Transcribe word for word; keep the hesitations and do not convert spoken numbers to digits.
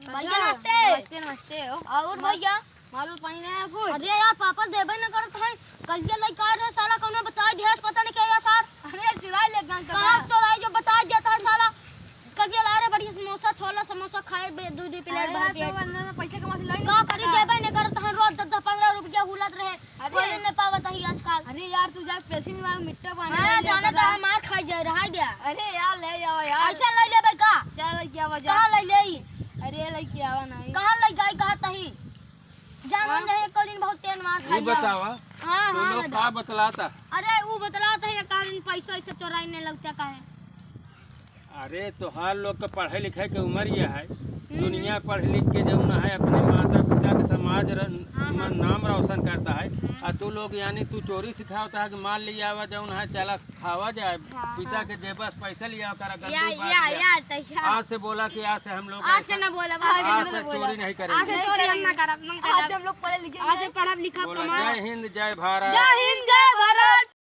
भैया, नमस्ते। नमस्ते, नमस्ते। हो? और भैया? माल पानी नहीं है कुछ? अरे यार, पापा देबे न करत हैं। कल के लइका रहे साला, कौनो बताइ दिया, पता नहीं क्या यार सार। अरे, चुराइ ले गन का। कहाँ चुराइ, जो बताइ देता है साला। कल के ला रहे बढ़िया समोसा, छोला समोसा खाए बे, दू दू प्लेट अरे भर यार, पेट। तो अंदर में पैसे कमा से लाई का नहीं करी, सकता। देबे न करत हैं, रोज दस दस पन्द्रह रुपया हुलत रहे। अरे। कोई नहीं पावत ही आजकल। अरे यार, तू जा पैसे नहीं मांग, मिट्टा पानी हाँ, ले जाने लेता तो है। हम मार खाई जाए, रहा गया। अरे यार, ले जाओ यार। ऐसा ले लेबे का? क्या ले गया बजा? कहाँ ले लेई? अरे, लेके आवा नहीं। कहाँ ले जाई, कहाँ तही? जानो हाँ? नहीं, एक दिन बहुत तेल मार ये खाई बतावा, हाँ, तू हाँ, लोग बता। का बतलाता? अरे, वो बतलाता है, एक दिन पैसा ऐसे चोराई नहीं लगता का है। अरे, तोहार लोग के पढ़े लिखे के उम्र ये है। हम्म, दुनिया हम्म। पढ़ लिख के जौन है, अपने माता पिता के समाज र-, हाँ, हाँ। नाम रोशन करता है। हाँ। आ तू लोग यानी तू चोरी सिखावता है कि माल ले आवा, जौन है, चला खावा जाए। हाँ, पिता हाँ। के जेब से पैसा लिया करा, या, गंदी बात या, है। या, तो या। आज से बोला कि आज से हम लोग आज से ऐसा ना बोला, आज से आज ना से बोला। चोरी नहीं करेंगे। आज से चोरी हम ना करब, ना आज करब। हम लोग पढ़े लिखे आज से हैं। पढ़ब लिखब, बोला, कमाब। जय हिंद, जय भारत। जय हिंद,